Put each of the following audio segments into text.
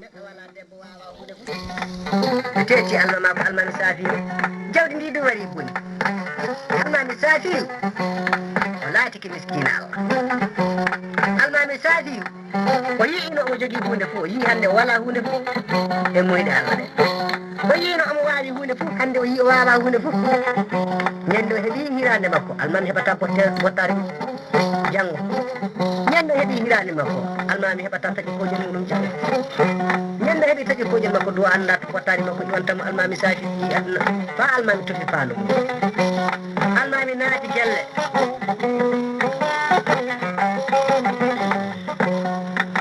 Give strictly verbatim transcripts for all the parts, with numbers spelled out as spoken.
Neɗɗo walaa debbo waawaa huunde fof. Mi teeti almamaa ko almaami Saafi. Jawdi ndi ɗum warii boni. Almaami Saafi o laatike miskiina Allah. Almaami Saafi o yi'iino omo jogii huunde fof, o yi'i hannde o walaa huunde fof e moyɗe Allah ɗe. O yi'iino omo waawi huunde fof, hannde o yi'i o waawaa huunde fof. Ñande o heɓi hiraande makko, almaami heɓata botte-, bottaari. Janngo. Ñande o heɓi hiraande makko, almaami heɓata taƴi koojel muɗum janngo. Ñande o heɓi taƴi koojel makko, duwa anndaa to bottaari makko iwanta mo, almaami Saafi yii aduna, faa almaami tufi faandu mum. Almaami naati gelle.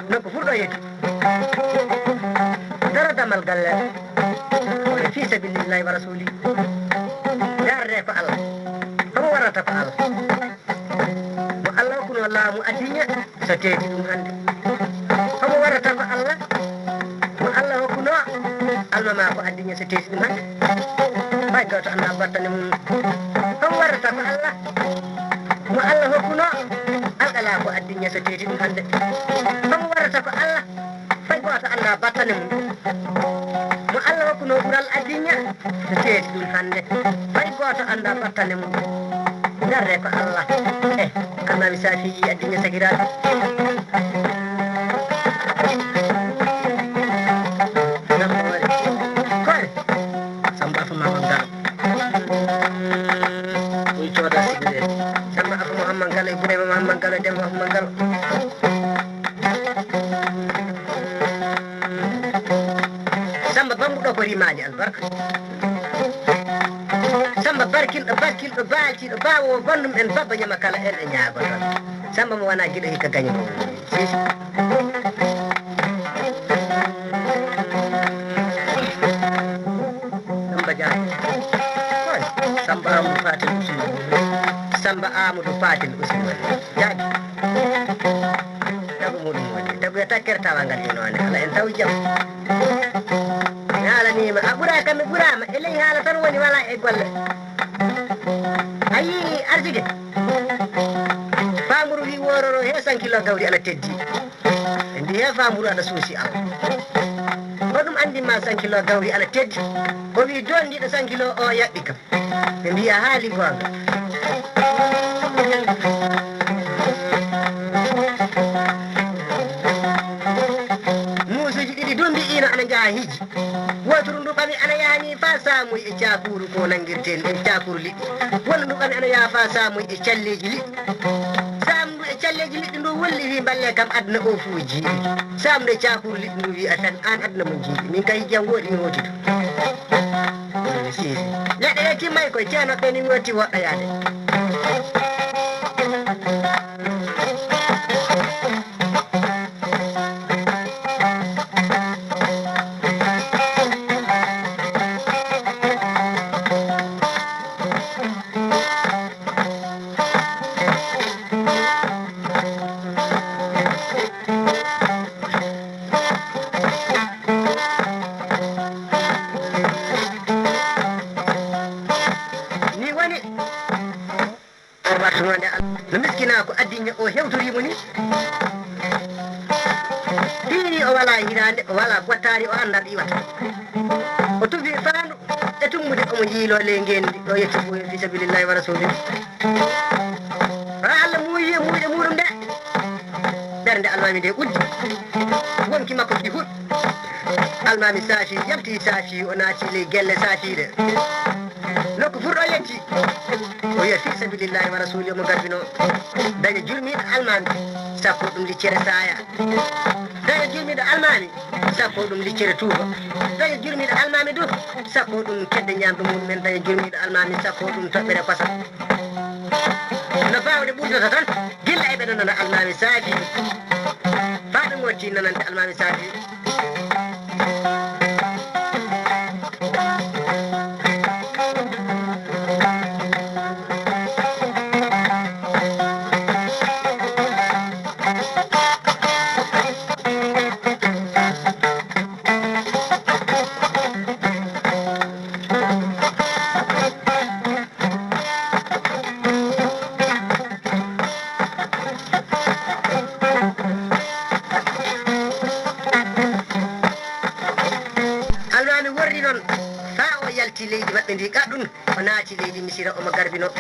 Nokku fuu ɗo yetti. Dara damal galle. Woni fii sabilillahi wa rasuli. Darde ko Allah. Homo warata ko Allah. Mo Allah hokkuno laamu addinya, so teeti ɗum hannde. Homo warata ko Allah. Mo Allah hokkuno almamaa ko addinya, so teeti ɗum hannde. Fay gooto anndaa battane mum. Homo warata ko Allah. Mo Allah hokkuno alqalaa ko addinya, so teeti ɗum hannde. Homo warata ko Allah. Fay gooto anndaa battane mum. Mo Allah hokkuno ɓural addinya, so teeti ɗum hannde. Fay gooto anndaa battane mum. Darde ko Allah. Eh, almaami Saafi yii addinya sakiraaɓe. Nafoore. Koore. Samba Afa Maman Galo. Ɗum cooda sigi de. Samba Afa Muhammad Galo, Ibrahima Muhammad Galo, Demba Muhammad Galo. Samba bambuɗo ko rimaali albarka. Samba barkinɗo, bakkilɗo, baaltiiɗo, baawo bandum en babba ñama kala en e ñaagol tan. Samba mo wona giɗo hikka gaño. Sisi. Samba Jaaji. Koy, Samba Amadou Fatil Usman. Samba Amadou Fatil Usman. Jaaji. Tagu muɗum woni. Tagu e takkere tawa ngal inoone. Ala en taw jam. Mi haalaniima. A ɓuraa kam mi ɓuraama. E ley haala tan woni wala e golle. A yii arjige. Faamuru wi wororo he cent kilo gawri ana teddi. Ɓe mbiya faamuru aɗa suusi Allah. Ko ɗum anndi ma cent kilo gawri ana teddi. O wi dondiɗo cent kilo o yaɓɓi kam. Ɓe mbiya haali goonga. Muusuuji ɗiɗi dumbi ina ana njaha hiji. Wooturu ndu ɓami ana yaha ni faa saamuy e caakuuru ko nanngirteen ɗum caakuuru liɗɗi. Wonu ndu ɓami ana yaha faa saamuy e calleeji liɗɗi. Saamndu e calleeji liɗɗi ndu wulli wi mballe kam aduna o fuu jiiɓi. Saamndu e caakuuru liɗɗi ndu wi a tan aan aduna mo jiiɓi. Min kay jam wooɗi mi hooti to. Sisi. Leɗɗe ɗe timmay koye ceenoɓe ni ngooti woɗɗoyaade. Ni woni. O wartunoo nde Allah no miskinaa ko addinya o hewtorii mo ni. Tiiri o walaa hiraande, o walaa bottaari, o anndaa ɗo iwata. O tufi faandu e tummude omo yiiloo ley ngeenndi ɗo yetti fof fi sabilillahi wa rasuli. Haa Allah muuyi e muuyɗe muuɗum nde. Ɓernde almaami nde uddi. Wonki makko ki huɗi. Almaami Saafi yalti Saafi o naati ley gelle Saafiiɗe. Nokku fuu ɗo yetti. O wiya fi sabilillahi wa rasuli omo garbino. Daña jurmiiɗo almaami. Sakko ɗum liccere saaya. Daña jurmiiɗo almaami. Sakko ɗum liccere tuuba. Daña jurmiiɗo almaami du. Sakko ɗum kedde ñaamdu muɗum en. Daña jurmiiɗo almaami. Sakko ɗum toɓɓere kosam. No baawɗe ɓurdata tan. Gilla e ɓe nanana almaami Saafi. Faa ɓe motti nanande almaami Saafi. noon, faa o yalti leydi maɓɓe ndi, ka ɗum o naati leydi Misira, omo garbinoo.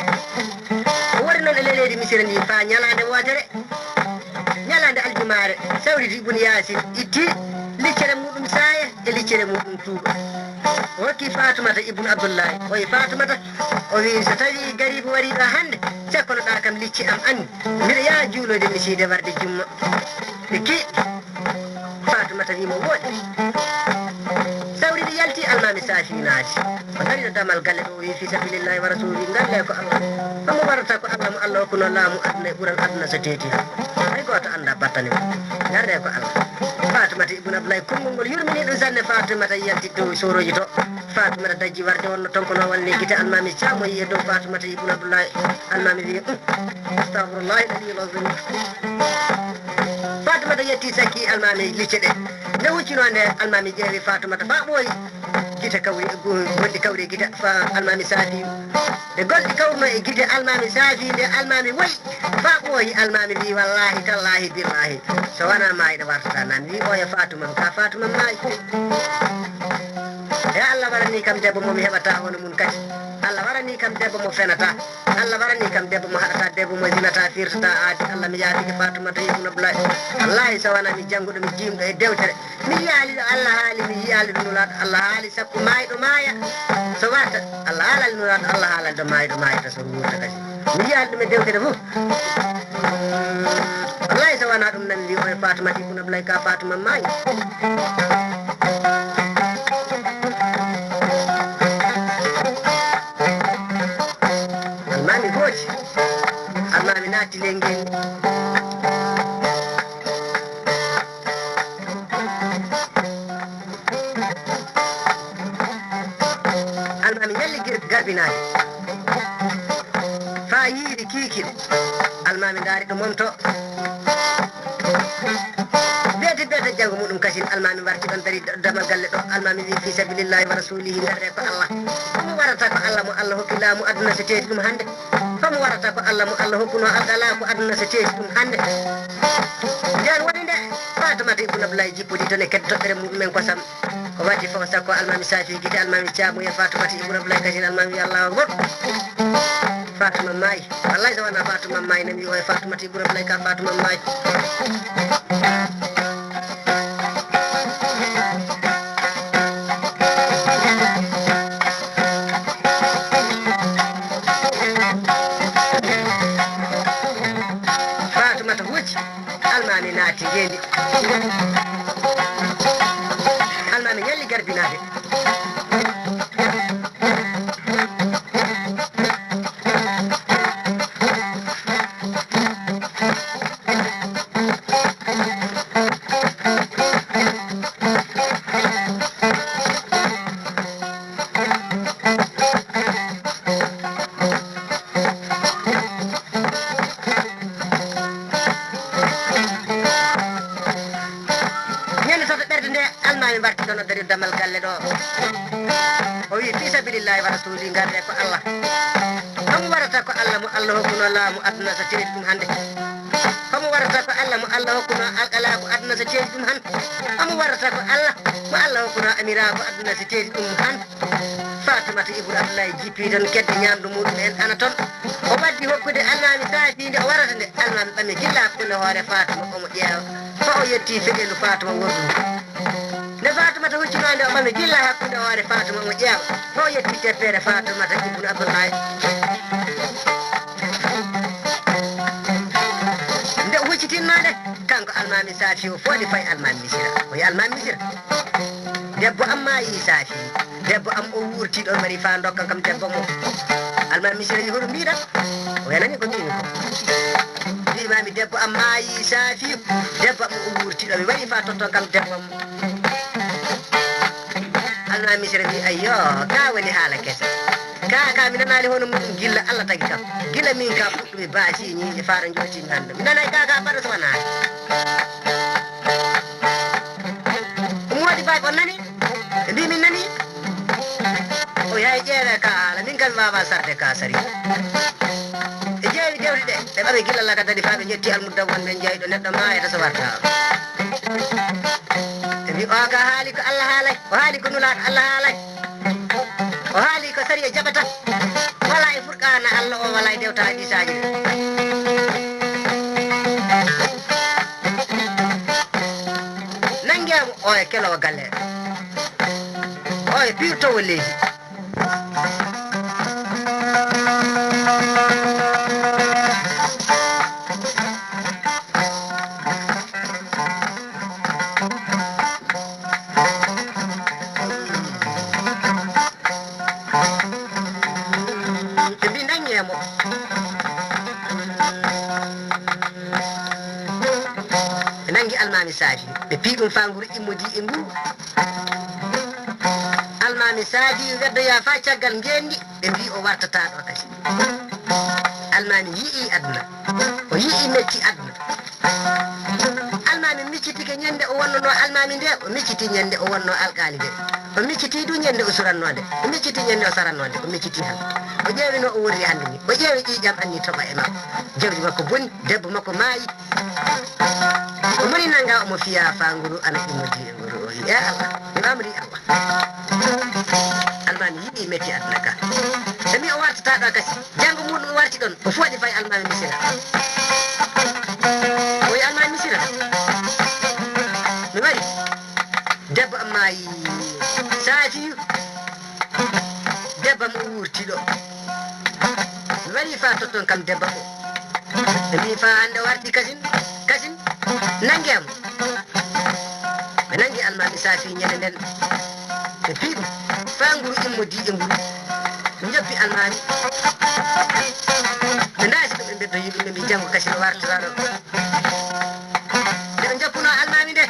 O woni noon e ley leydi Misira ndi faa ñalaande wootere, ñalaande aljumaare, Sawridi ibn Yaasin itti liccere muuɗum saaya e liccere muuɗum tuuba. O hokki Faatumata ibn Abdullahi. O wi'i Faatumata, o wi'i, "So tawii gariibu warii ɗo hannde, cakkonoɗaa kam licce am anni. Mbiɗa yaha juuloyde Misiide warde jumma." Ɓe keeɗi. Faatumata wi'i mo, "Wooɗi." Sawridi yalti, Almaami Saafi naati. O dari ɗo damal galle ɗo, o wi'i, "Fii sabilillahi wa rasuuli, ngaree ko Allah. Homo warata ko Allah mo Allah hokkunoo laamu aduna e ɓural aduna so teeti? Hay gooto anndaa battane mum. Ngaree ko Allah." Faatumata ibn Abdullahi, konngol ngol yurmini ɗum sanne. Faatumata yalti dow soorooji to. Faatumata dajji warde wonno tonkonoowal ni gite Almaami Caam, o yi'i e dow Faatumata ibn Abdullahi. Almaami wi'i, "Um, astagfirullahi al-aliyyil azim." Faatumata yetti, sakki Almaami licce ɗe. Nde huccinoo nde, Almaami ƴeewi Faatumata faa ɓooyi. Gite kawri, go-, gonɗi kawri e gite fa Almaami Saafi. Nde gonɗi kawruno e gite Almaami Saafi, nde Almaami woyi faa ɓooyi, Almaami wi'i, "Wallaahi, tallaahi, billaahi, so wanaa maayɗo wartataa." Naami wi'i, "Oya Faatuma, ka Faatuma maayi." E Allah waranii kam debbo mo mi heɓataa hono mum kadi. Allah waranii kam debbo mo fenataa. Allah waranii kam debbo mo haɗataa, debbo mo zinataa, firtataa aadi. Allah, mi yaafike Faatumata ibn Abdullahi. Wallaahi, so wanaa mi jannguɗo, mi jiimɗo e dewtere, mi yiyaali ɗo Allah haali, mi yiyaali ɗo Nulaaɗo Allah haali, sakko maayɗo maaya, so warta, Allah haalaali, Nulaaɗo Allah haalaali, ɗo maayɗo maayata, so wuurta kadi. Mi yiyaali ɗum e dewtere fof. Wallaahi, so wanaa ɗum, naami wi'i, "Oya Faatumata ibn Abdullahi, ka Faatuma maayi." Almaami hooti. Almaami naatti ley ngeenndi. Almaami ñalli gir-, garbinaade. Faa yiiri kiikiiɗe. Almaami ndaari ɗo momto. Beete, beete, janngo muuɗum kasin, Almaami warti ɗoon, darii d-, damal galle ɗo. Almaami wi'i, "Fii sabilillahi wa rasuulihi, ngaree ko Allah. Homo warata ko Allah mo Allah hokki laamu aduna so teeti ɗum hannde? Homo warata ko Allah mo Allah hokkunoo alɗalaaku aduna so teeti ɗum hannde?" Ndeen woni nde Faatumata ibn Abdullahi jippodii toon e kedde toɓɓere muuɗum en kosam. O waɗi fof sakko Almaami Saafi gite Almaami Caam e Faatumata ibn Abdullahi kasin, Almaami wi'i, "Allahu akbar." Faatuma maayi. Wallaahi, so wanaa Faatuma maayi, naami wi'i, "Oya Faatumata ibn Abdullahi, ka Faatuma maayi." Faatumata huuci, Almaami naati ngeenndi. Almaami ñalli garbinaade. Ñande tataɓerde nde, Almaami warti ɗoon, o darii damal galle ɗo. O wi'i, "Fii sabilillahi wa rasuuli, ngaree ko Allah. Homo warata ko Allah mo Allah hokkunoo laamu aduna so teeti ɗum hannde? Homo warata ko Allah mo Allah hokkunoo alɗalaaku aduna so teeti ɗum hannde? Homo warata ko Allah mo Allah hokkunoo amiraaku aduna so teeti ɗum hannde?" Faatumata ibn Abdullahi jippii toon, kedde ñaamdu muuɗum en ana toon. O waddi hokkude Almaami Saafi nde o warata nde, Almaami ɓami gilla hakkunde hoore Faatuma, omo ƴeewa. Faa o yettii feɗeendu Faatuma wordu ndu. Nde Faatumata huccinoo nde, o ɓami gilla hakkunde hoore Faatuma, omo ƴeewa. Faa o yettii teppeere Faatumata ibn Abdullahi. Nde o huccitinnoo nde, kanko Almaami Saafi o fooɗi fayi Almaami Misira. O wi'i, "Almaami Misira, debbo am maayii Saafi. Debbo am o wuurtii ɗo, wari faa ndokkan kam debbo mo." Almaami Misira wi'i, "Hoɗum mbiɗa?" O wi'i, "A nanii ko mbiimi ko? Mbiimaami debbo am maayii Saafi. Debbo am o wuurtii ɗo, mi wari faa totton kam debbo am." Almaami Misira wi'i, "Ayyo, ka woni haala kesa. Ka, ka mi nanaali hono mum gilla Allah tagi kam. Gilla min ka puɗɗumi baasiiñi e faara njootiimi hannde. Mi nanaay ka, ka baɗa so wanaa." Moodi Baay, on nanii? Ɓe mbii min nanii. O yahi ƴeewe ka haala, min kam mi waawaa sarde ka sari. Ɓe ƴeewi dewte ɗe, ɓe ɓami gilla lakadani faa ɓe ƴetti almudda won ɓe njeyi ɗo neɗɗo maayata so warta. O ka haali ko Allah haalay, o haali ko Nulaaɗo Allah haalay. O haali ko sariya jaɓata. Walaa e Furqaana Allah o, walaa e dewta hadiisaaji ɗi. Nanngee mo, o e keloowo galle. O e piirtoowo leydi. Ɓe mbi nanngee mo. Ɓe nanngi Almaami Saafi, ɓe piyi ɗum faa nguru immodii e nguru. Almaami Saafi weddoyaa faa caggal ngeenndi, ɓe mbi o wartataa ɗo kadi. Almaami yi'ii aduna, o yi'ii metti aduna. Almaami miccitike ñande o wonnonoo almaami nde, o miccitii ñande o wonnoo alqaali nde. O miccitii du ñande o surannoo nde, o miccitii ñande o sarannoo nde, o miccitii hannde. O ƴeewi no o worri hannde ni, o ƴeewi ƴiiƴam anni toɓa e makko. Jawdi makko boni, debbo makko maayi. O moni nannga omo fiya faa nguru ana immodii e nguru, o wi, "E Allah, mi amri Allah." Almaami yiɗi metti aduna ka. Ɓe mbi o wartataa ɗo kasi. Janngo muuɗum o warti ɗon, o fooɗi fay Almaami Misira. O wi Almaami Misira, mi wari. Debbo am maayi, Saafiyu. Debbo am o wurti ɗo. Mi wari faa totton kam debbo am o. Ɓe mbi faa hannde o warti kasin, kasin. Nanngee mo. Ɓe nanngi Almaami Saafi ñande nden. Ɓe piyi ɗum faa nguru immodii e nguru. Ɓe njoppi Almaami. Ɓe ndaasi ɗum, ɓe mbeddoyi ɗum, ɓe mbi janngo kasi no wartata ɗo. Nde ɓe njoppunoo Almaami nde,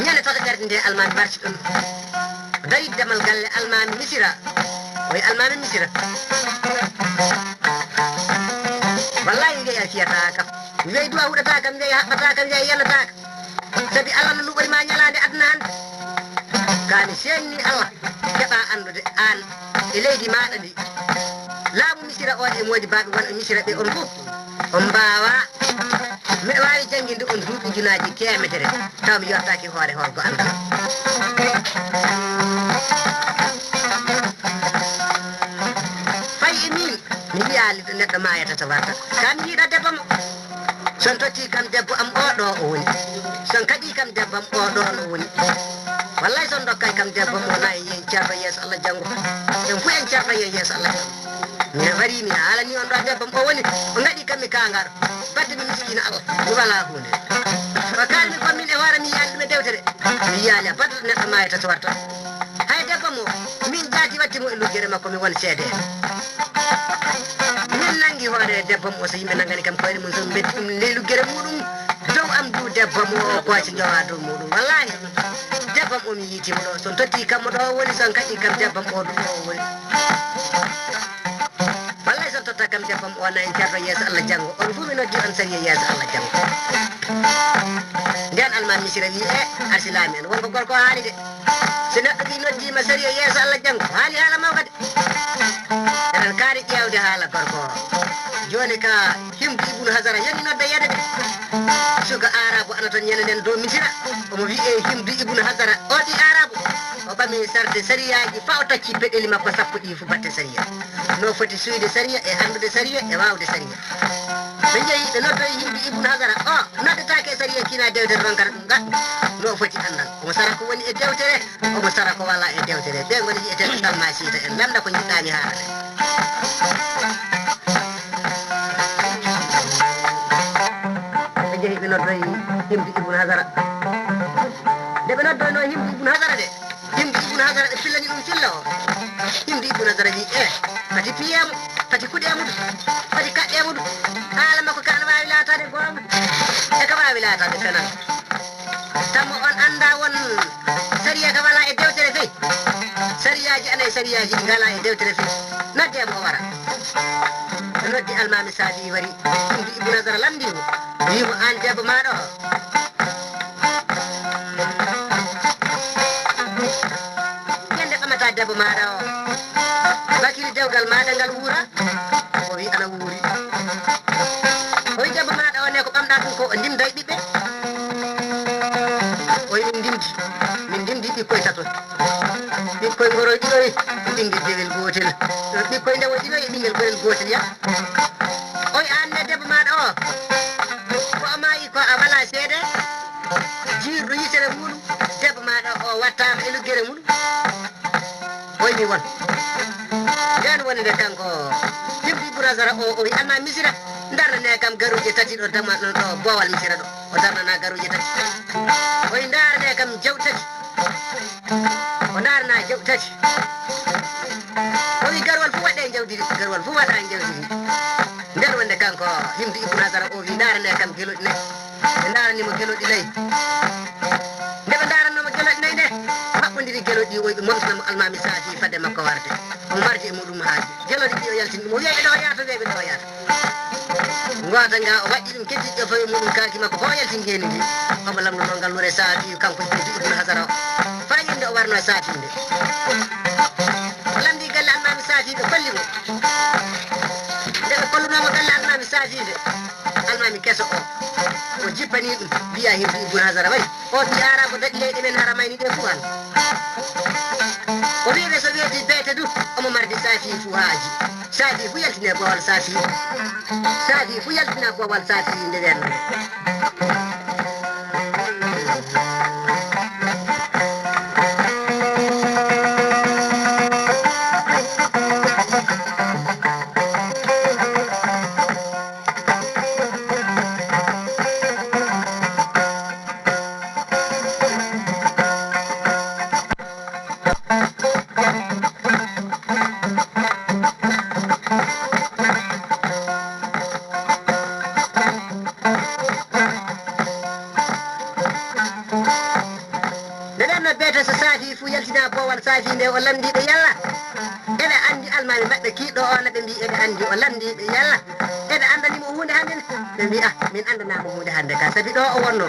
ñande tataɓerde nde Almaami warti ɗon. O darii damal galle Almaami Misira. O wi Almaami Misira, "Wallaahi, weyi a fiyataa kam. Mi weyi du a huɗataa kam, mi weyi a haɓɓataa kam, mi weyi a yanataa kam. Sabi Allah no luɓori ma ñalaande aduna hannde. Kaa mi seenni Allah, keɓaa anndude aan e leydi maaɗa ndi. Laamu Misira o e moodi baaɓe wonɓe Misira ɓe on fof, on mbaawaa. Miɗo waawi jannginde on duuɓi ujunaaji teemedere, taw mi yottaaki hoore hoorgo anndal." Fay e miin, mi yiyaali ɗo neɗɗo maayata to warta. Kaa mi yiɗa debbo mo. So on tottii kam debbo am o, ɗo o woni. So on kaɗii kam debbo am o, ɗo o woni. Wallay, so on ndokkay kam debbo am o, na en yiyen Ceerno yeeso Allah janngo. En fof en Ceerno yen yeeso Allah janngo. Mi warii, mi haalanii on ɗo debbo am o woni. O ngaɗi kam mi kaangaɗo. Batte mi miskiina Allah. Mi walaa huunde. Ko kaalmi ko min e hoore mi yiyaani ɗum e dewtere. Mi yiyaali a batte neɗɗo maayata so warta. Hay debbo mo, min jaati watti mo e luggere makko, mi won seede. Min nanngi hoore debbo mo, so yimɓe nanngani kam koyɗe mum, so ɓe mbetti ɗum ley luggere muɗum, dow am du debbo mo, kooci njowa dow muɗum. Wallaahi, debbo mo mi yiiti mo ɗo, so totti kam mo ɗo woni, so kaɗi kam debbo mo ɗum ɗo woni. Wallay, so totta kam debbo mo o, na en carto yeeso Allah janngo. On fof mi noddi on sariya yeeso Allah janngo. Nden Almaami Misira wi, "E, arsilaami en, wonko gorko o haali de. So neɗɗo ɓi noddiima sariya yeeso Allah janngo, haali haala mawka de." Eɗen kaari ƴeewde haala gorko o. Jooni ka Himdu Ibnu Hazara yani nodda yade de. Suka Aarabu ana toon ñande nden dow Misira. Omo wiyee Himdu Ibnu Hazara. O ɓi Aarabu. O ɓami sarde sariyaaji faa o tacci peɗeli makko sappo ɗi fuu batte sariya. No foti suyde sariya e anndude sariya e waawde sariya. Ɓe njehi ɓe noddoyi Himdu Ibnu Hazara. O noddetaake e sariya kina dewtere ronka ɗum ga. No foti anndal. Omo sara ko woni e dewtere, omo sara ko walaa e dewtere. Ɓe ngoni wiyeteeɓe Salma Siita en. Lamnda ko njiɗɗaa mi haalane. Ɓe njehi ɓe noddoyi Himdu Ibnu Hazara. Nde ɓe noddoynoo Himdu Ibnu Hazara de, Himdu Ibnu Hazara ɓe fillani ɗum filla o. Himdu Ibnu Hazara wi, "E, pati piyee mo, pati kuɗee mo du, pati kaɗɗee mo du. Haala makko ka ana waawi laataade goonga, e ka waawi laataade fenal. Tammo on anndaa won sariya ka walaa e dewtere fey. Sariyaaji ana e sariyaaji ɗi ngalaa e dewtere fey. Noddee mo o wara." Ɓe noddi Almaami Saafi wari. Himdu Ibnu Hazara lamndii mo. Wii mo, "Aan debbo maaɗa o, ñande ɓamata debbo maaɗa o, bakiri dewgal maaɗa ngal wuura?" O wi, "Ana wuuri." O wi, "Debbo maaɗa o ne ko ɓamɗa ɗum ko o ndimda e ɓiɓɓe?" O wi, "Min ndimdi." ɓikkoy tato. Ɓikkoy ngoroy ɗiɗoy, ɓinngel dewel gootel. Ɓikkoy ndewoy ɗiɗoy, ɓinngel gorel gootel, ya. Oy, aan ne, debbo maaɗa o, ko o maayi ko a walaa seede? Jiirɗo yitere muɗum, debbo maaɗa o wattaama e luggere muɗum. Oy, mi won. Ndeen wonde kanko Himdi Ibn Hazara o, o wi, "Almaa Misira, ndarnanee kam garuuje tati ɗo dama ɗon ɗo boowal Misira ɗo." O darnanaa garuuje tati. O wi, "Ndaranee kam jawɗi tati." O ndaranaa jawɗi tati. O wi, "Garuwal fof waɗee jawdi ndi, garuwal fof waɗaa jawdi ndi." Ndeen wonde kanko Himdi Ibn Hazara o wi, "Ndaranee kam gelooɗi nayi." Ɓe ndarani mo gelooɗi nayi. Nde ɓe ndaranno mo gelooɗi nayi nde, maɓɓondiri gelooɗi ɗi, o wi ɓe momtina mo Almaami Saafi fadde makko warde. Omo mardi e muɗum haaji. Gelooɗi ɗi o yaltini ɗum, o wiya, "Ɓe ɗo yaata, ɓe ɗo yaata." Ngoota nga o waɗɗi ɗum, keddiiɗi ɗo fawi muɗum kaaki makko fof o yalti ngeeni ndi. Omo lamndunoo ngalluure Saafi kanko Himdi Ibn Hazara o. Faa yinde o warnoo Saafi nde. O lamndii galle Almaami Saafi, ɓe kolli mo. Nde ɓe kollunoo mo galle Almaami Saafi nde, Almaami keso o, o jippanii ɗum, wiya Himdi Ibn Hazara wari. O ɓii Aarabu daɗi leyɗe men haramayni ɗe fuu han. O wi'i ɓe so weeti beete du, omo mardi Saafi fuu haaji. Saafi fuu yaltine boowal Saafi. Saafi fuu yaltina boowal Saafi nde weenno nde. Nde ɗen no beete so Saafi fuu yaltina boowal Saafi nde, o lamndii ɓe yalla eɓe anndi almaami maɓɓe kiiɗɗo o, na ɓe mbii eɓe anndi, o lamndii ɓe yalla eɓe anndani mo huunde hannde ne? Ɓe mbii, "Ah, min anndanaama huunde hannde ka, sabi ɗo o wonnoo,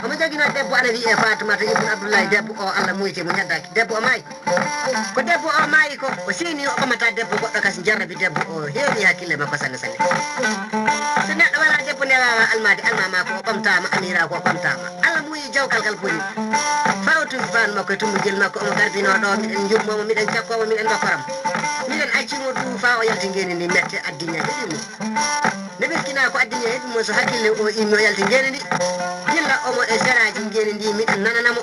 omo joginoo debbo ana wiyee Faatumata Ibn Abdullahi, debbo o Alla muyti mo ñaddaaki, debbo o maayi." Ko debbo o maayi ko, o seenii o ɓamata debbo goɗɗo kas, jarrabi debbo o, heewi hakkille makko sanne sanne. So neɗɗo walaa debbo nde waawaa almaade, almaama ko o ɓamtaama, amiira ko o ɓamtaama. Alla muuyi jawkal kal boni. Faa o tuufi faandu makko e tummbugel makko, omo garbinoo ɗo, miɗen njurmoo mo, miɗen cakkoo mo, miɗen ndokkora mo. Miɗen accii mo du faa o yalti ngeeni ndi mette, addinya heɓi mo. Nde miskinaa ko addinya heɓi mo, so hakkille o immi o yalti ngeeni ndi, gilla omo e seraaji ngeeni ndi miɗen nanana mo.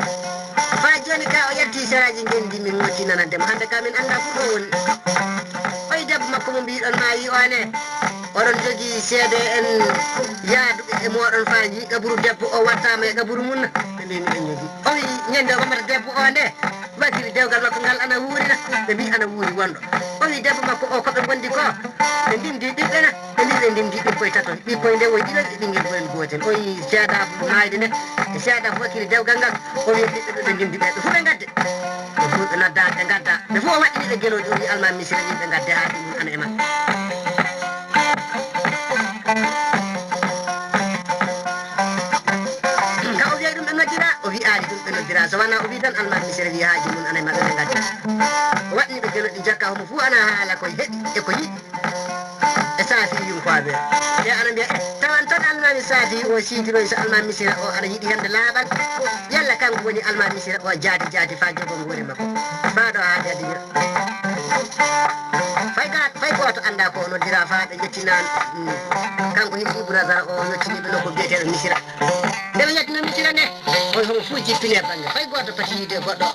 Faa jooni ka o yalti seraaji ngeeni ndi min ngootii nanande mo. Hannde ka min anndaa fuu ɗo woni. Oyi debbo makko mo mbiiɗon maayi o ne? Oɗon jogii seede en yaaduɓe e mooɗon faa njii qaburu debbo o wattaama e qaburu mum na? Ɓe mbii miɗen njogii. O wii ñande o ɓamata debbo o nde, wakkili dewgal makko ngal ana wuuri na? Ɓe mbii ana wuuri wonɗo. O wii debbo makko o ko ɓe ngondi ko? Ɓe ndimdi ɓiɓɓe na? Ɓe mbii ɓe ndimdi ɓikkoy tato, ɓikkoy ndewoy ɗiɗo e ɓinngel gorel gootel. O wii seedaaku maayde nde e seedaaku wakkili dewgal ngal. O wii ɓiɓɓe ɓe ɓe ndimdi ɓe, ɓe fof ɓe ngadde. Ɓe fof ɓe noddaa, ɓe ngaddaa. Ɓe fof o waɗɗini ɓe gelooɗi, o wii Almaami Misira wii ɓe ngadde haaji mum ana e maɓɓe. Ka o wi'ay ɗum ɓe noddira, o wi'aali ɗum ɓe noddira. So wanaa o wii tan Almaami Misira wii haaji mum ana e maɓɓe ɓe ngadde. O waɗɗini ɓe gelooɗi jakka, homo fof ana haala ko heɓi e ko yiɗi. E Saafi yunkooɓe. Ɓe ana mbiya, "Eh, tawan tan Almaami Saafi o siidiroy so Almaami Misira o ana yiɗi heɓde laaɓal. Yalla kanko woni Almaami Misira o jaati jaati faa jogo nguure makko. Faa ɗo haa addi addi." Fay ga-, fay gooto anndaa ko o noddira faa ɓe njettinaan, mm, kanko Himdi Ibn Hazara o yettini ɓe nokku biyeteeɗo Misira. Nde ɓe yettinoo Misira nde, on homo fuu jippinee bannge. Fay gooto fati yiide goɗɗo.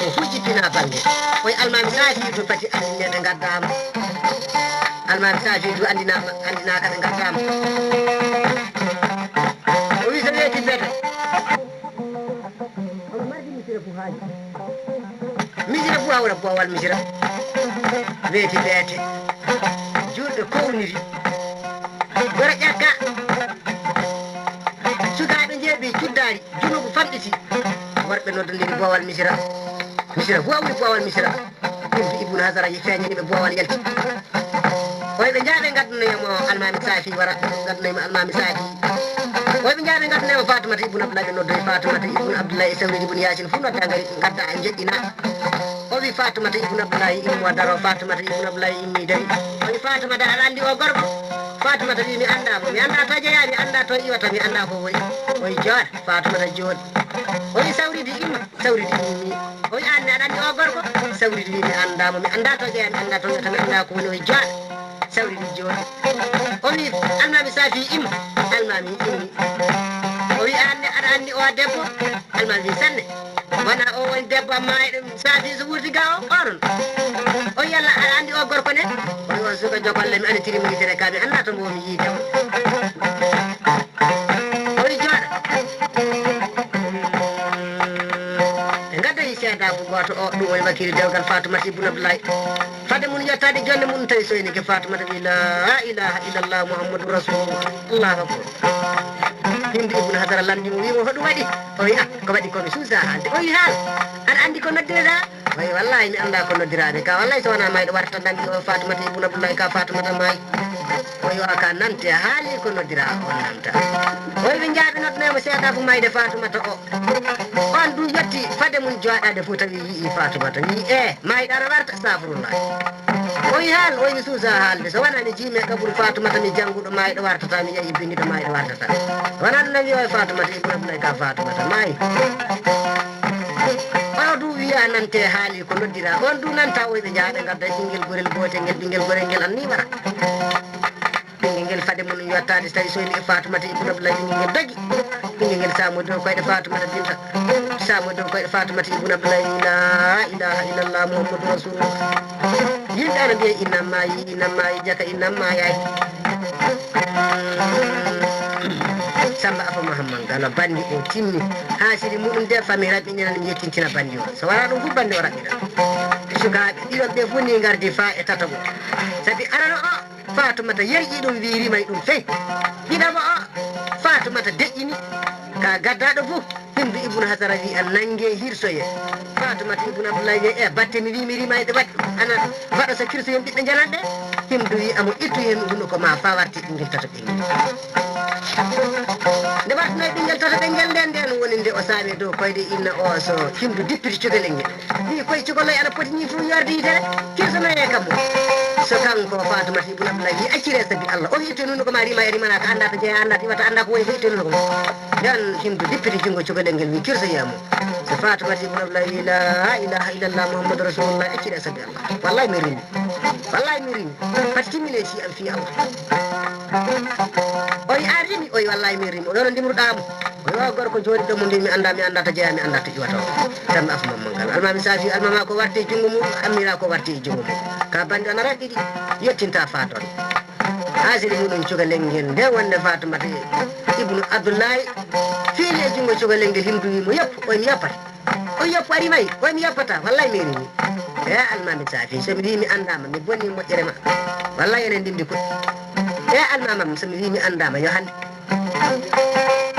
On fuu jippinaa bannge. Oy Almaami Saafi du fati anndinee ɓe ngaddaama. Almaami Saafi du anndinaama, anndinaaka ɓe ngaddaama. O wii so weeti beete. Omo mardi Misira fuu haaji. Misira fuu hawra boowal Misira. Weeti beete. Juulɓe kowniri. Gora ƴakka. Sukaaɓe njeeɓi cuddaari. Junuubu famɗiti. Worɓe noddondiri boowal Misira. Misira fuu hawri boowal Misira. Ɗum Ibnu Hazara yi feeñani ɓe boowal yalti. Oy ɓe njaaɓe ngaddunoyo mo Almaami Saafi wara. Ngaddunoyo mo Almaami Saafi. Oy ɓe njaha ɓe ngaddanee mo Fatumata ibn Abdullahi, ɓe noddoyi Fatumata ibn Abdullahi e Sawridi ibn Yasin fof nodda ngari ngadda njeɗɗina. O wi Fatumata ibn Abdullahi immo daro, Fatumata ibn Abdullahi immi dari. O wi Fatumata aɗa anndi o gorko? Fatumata wi mi annda mo, mi annda to jeyaa, mi annda to iwata, mi annda ko woni. O wi jooɗa, Fatumata jooɗi. O wi Sawridi imma, Sawridi immi. O wi aan ne aɗa anndi o gorko? Sawridi wi mi annda mo, mi annda to jeyaa, mi annda to iwata, mi annda ko woni. O wi jooɗa. Sawridi jooɗi. O wi, Almaami Safi imma. Almaami immi. O wi, aan ne aɗa anndi o debbo? Almaami wi sanne. Wona o woni debbo amma e ɗum Safi so wurti ga o, onon. O wi, yalla aɗa anndi o gorko ne? O wi, on suka jogolle mi anndi tiri mo yitere ka mi annda to mbo mi yiide on. O wi jooɗa. Ɓe ngaddoyi seedaaku gooto o, ɗum woni wakiili dewgal Fatumata ibn Abdullahi. Fade mum yettaade jonne mum tawi soynike Fatumata wi, "La ilaha illallah Muhammadu Rasulullah." Allahu akbar. Hindu ibn Hasara lamndi mo wi mo, "Hoɗum waɗi?" O wi, "Ah, ko waɗi ko mi suusa haalde." O wi, "Haal, aɗa anndi ko noddirɗaa?" O wi, "Wallahi mi annda ko noddiraaɓe ka. Wallahi so wonaa mayɗo wartata namndi o Fatumata ibn Abdullahi ka Fatumata maayi." O wi, "O ka nante haali ko noddira on namta." O wi, ɓe njaaɓi noddanee mo seedaaku mayde Fatumata o. On du yetti fade mum jooɗaade fof tawi yi'i Fatumata. Wi, "E, mayɗo ana warta, astafurullah." O wi, "Haal," o wi, "Mi suusa haalde. So wonaa mi jiimi e qaburu Fatumata, mi jannguɗo mayɗo wartata, mi yehi binndiɗo mayɗo wartata. Wonaa ɗum na wiya o Fatumata, ibn Abdullahi ka Fatumata, maayi." O du wiya nante haali ko noddira. On du nanta o ɓe njaha ɓe ngadda ɓinngel gorel gootel ngel, ɓinngel gorel ngel anni wara. Ɓinngel ngel fade mum yottaade so tawi soyni e Fatumata ibn Abdullahi, ɓinngel ngel dagi. Ɓinngel ngel saamo dow koyɗe Fatumata binta. Saamo dow koyɗe Fatumata ibn Abdullahi, "La ilaha illallah Muhammadu Rasulullah." Yimɓe ana mbiya, "Inna maayi, inna maayi, jaka inna maayayi." Samba Afa Mahamman Galo, banndi o timmi. Haa siri muɗum de, fami raɓɓinina mi yettintina banndi o. So wonaa ɗum fof banndi o raɓɓina. Sukaaɓe ɗiɗon ɓe fof ni ngardi faa e tataɓo. Sabi arano o, Fatumata yerƴi ɗum, wi rimay ɗum fey. Ɗiɗaɓo o, Fatumata deƴƴini ka gaddaaɗo fof. Hindu ibn Hasara wi, "An nannge hirsoye." Fatumata ibn Abdullahi wi, "E batte mi wi mi rimay ɗe waɗi. Ana mbaɗa so kirsoyen ɓiɓɓe njananɓe?" Hindu wi, "Amo ittu hen hunuko ma fa warti ɓinngel tato ɓinngel." Nde wartinoy ɓinngel tato ɓinngel nden, nden woni nde o saami dow koyɗe inna o so Hindu dippiti cukalel ngel. Wi, "Koy cukalel ana poti ni fof yorde yitere, kirsonoye kam mo." So kanko Fatumata ibn Abdullahi wi, "Accire sabi Allah. O wi ittu hen hunuko ma rima e rimana ka annda to jeeya, annda to iwata, annda ko woni fof ittu hen hunuko ma." Nden Hindu dippiti junngo cukalel ngel wi, "Kirsoye mo." So Fatumata ibn Abdullahi wi, "La ilaha illallah Muhammadu Rasulullah, accire sabi Allah. Wallahi mi rimi. Wallahi mi rimi. Pati timmine si am fi Allah." O wi, "An rimi?" O wi, "Wallahi min rimi." O wi, "Hono ndimruɗaa mo?" O wi, "O gorko jooɗiɗo mo mbin mi annda, mi annda to jeeya, mi annda to iwata o." Tan mi afu mamman ngal. Almaami Safi, almama ko warti e junngo mum, ammira ko warti e junngo mum. Ka banndi ana raɗɗiɗi, yettinta fa toon. Haasiri muɗum cukalel ngel nde wonde Fatumata ibnu Abdullahi fiili e junngo cukalel ngel, Hindu wi mo, "Yoppu." O wi, "Mi yoppata." O wi, "Yoppu, ari may." O wi, "Mi yoppata, wallay mi rimi." E almaami Safi, so mi wi mi anndaama, mi bonni moƴƴere ma. Wallay enen ndimdi ko. E almamam, so mi wi mi anndaama, yo hannde.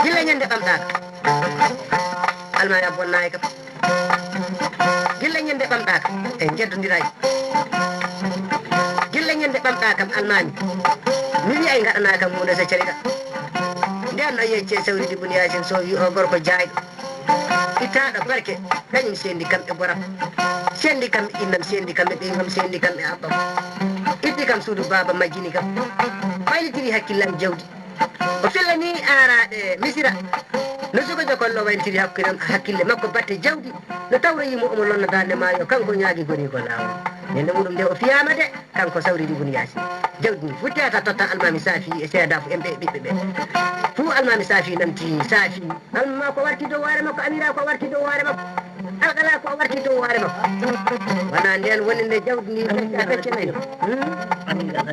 Gilla ñande ɓamɗaaka. Almaami a bonnaay kam. Gilla ñande ɓamɗaaka, en njeddondiray. Gilla ñande ɓamɗaa kam almaami, mi wi'ay ngaɗanaa kam huunde so caliɗa. Nden no yecce Sawridi bun Yaasin so wi o gorko jaayɗo. Ittaaɗo barke, kañum sendi kam e boram. Sendi kam e innam, sendi kam e ɓeyngam, sendi kam e abbam. Itti kam suudu baaba majjini kam. Faylitiri hakkillam jawdi. O fillani aaraaɓe Misira. No suka jokollo wayntiri hakkunde hakkille makko batte jawdi. No tawroyi mo omo lonna daande maayo, kanko ñaagi goni ko laawol. Ñande muɗum nde o fiyaama de, kanko Sawridi bun Yaasin. Jawdi ndi futtiyata totta almaami Saafi e seedaafu en ɓe e ɓiɓɓe ɓe. Fuu almaami Saafi namti Saafi. Alma ko warti dow hoore makko, Amira ko warti dow hoore makko. Alkala ko warti dow hoore makko. Wona nden woni nde jawdi ndi feccata pecce nayi. Hmm?